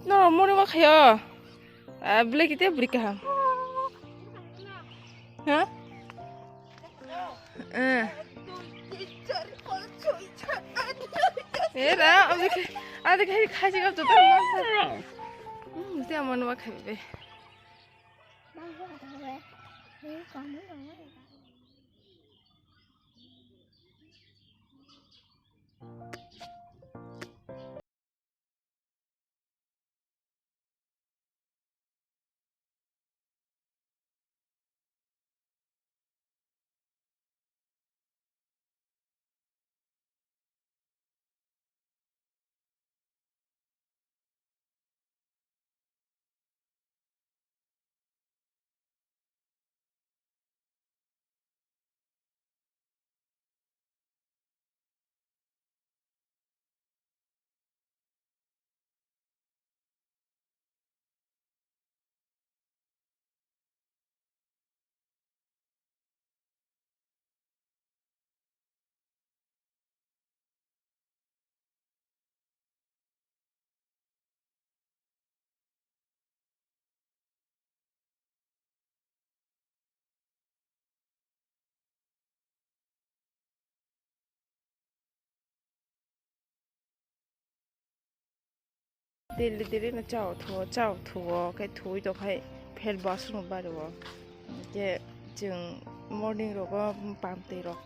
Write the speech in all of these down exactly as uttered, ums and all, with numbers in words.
No, mori ma khayo. Ah, bwlai kite bwrwi kaham. Ha? Eh. Era, abdi khai, abdi khai, khai jigab joto. Hmm, te amon ma khai be. Daily daily no chao thuo, chao thuo, khe thuoi tong khai phel bus rok bari o. Khe chwng morning rogo pam twi rok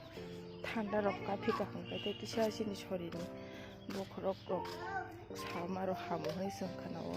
thanda rok kaphi kaham khai tei kisa chini sorir ni bokhorok rok sama rok hamo hinwi chwng khana o.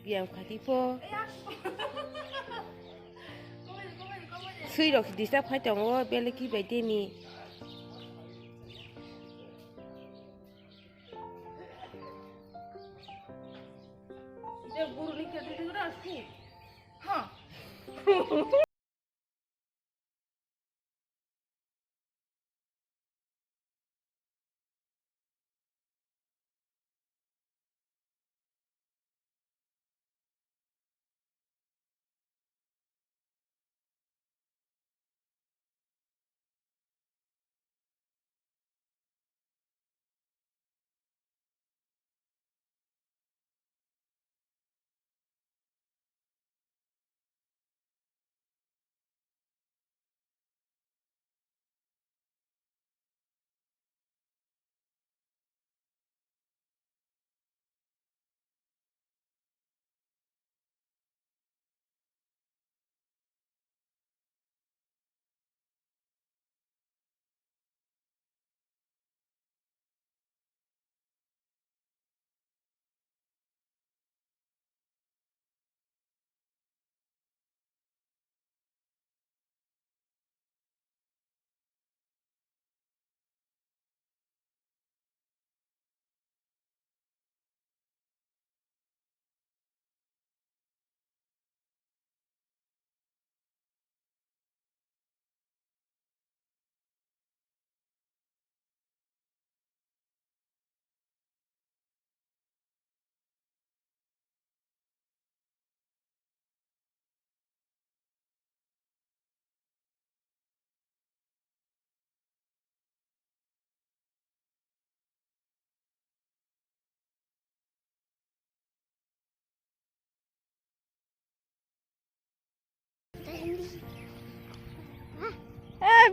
Yang khati po. Sui rok disturb khai tongo, beleki bai teni.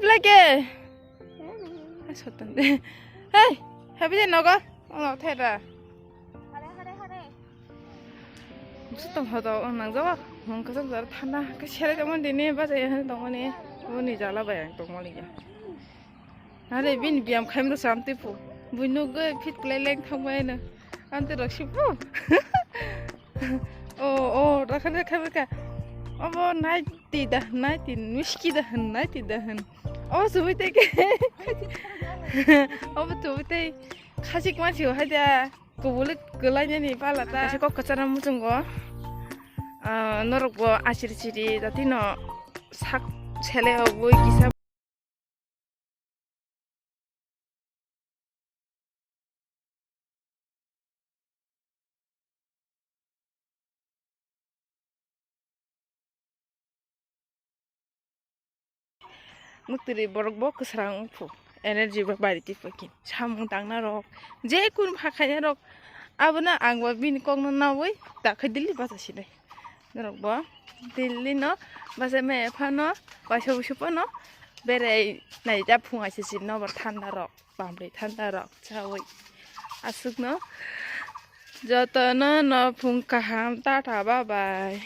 Blake. Sotan de. Hey, habi de nogo. Ono thera. Busu tong hodo, ang nang jawa. Mong kasam jar thanda. Ka sere jamon dini ba jai han tong ni. Uni jala bai ang tong mali ya. Are bin biam khaim do sam tipu. Bui nugoi fit klai leng thang bai na. Ante rok sipu. Oh, oh, rakhan rakhan rakhan. Obo nai ti da, nai ti miski da han, nai ti da han. Obo subui te ke. Obo subui te. Khasik ma siu hai da. Kubuli kwlainani pala ta. Kaisa kok kwchara muchungo. Ah, norok bo asiri siri jati no sak sele obui kisa. Muktwrwi borok bo kwsrang wngkhu, energy bo bari twi phaikhe. Samung tangnarok, je kun pha khainarok, abono ang bo bini kokno naui ta khai dili bacha sinai. Norok bo Delhi no bacha maya phano, waisa wusu phano berai nai ta phung aisa sin nobar thanda rok. Bamrwi thanda rok chawi aswkno jotono no phung kaham, tata, bye bye.